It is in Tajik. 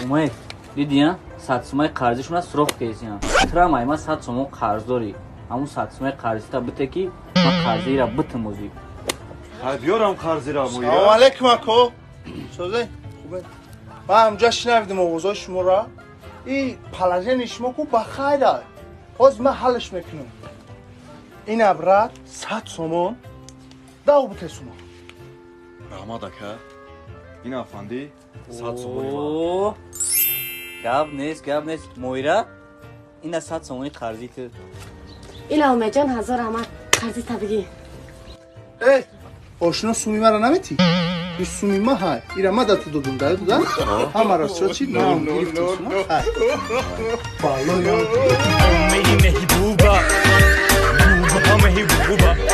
Умед, дидия, 100 сумаи қарзишона суроғ кесиям. Трам айма 100 сомон қарз дорӣ. Ҳамун 100 сумаи қарзита бите, ки ман қарзиира битим озӣ. Биёрам қарзира. Салому алейкум, ако. Созе хубе? Ман ҳамҷа шинавидим овозҳои шуморо. И положение шумо ку ба хайра. Ҳозир ман ҳаллаш мекунам. Ина, брат, 100 сомон дав бите сума. Раҳмат, ака. Ин, афандӣ, 100 сомони ман. О, гап нест, гап нест. Моира, ина 100 сомони қарзӣ ту. Ина, Умедҷон, ҳазор раҳмат, қарзи табигӣ. Э, ошино, суми мара наметӣ? И суми ма ҳай, ира ма да ту додум, да дуда ҳамаро чо чи нам гирифтим сума ҳай балоям. मेरी महबूबा, महबूबा।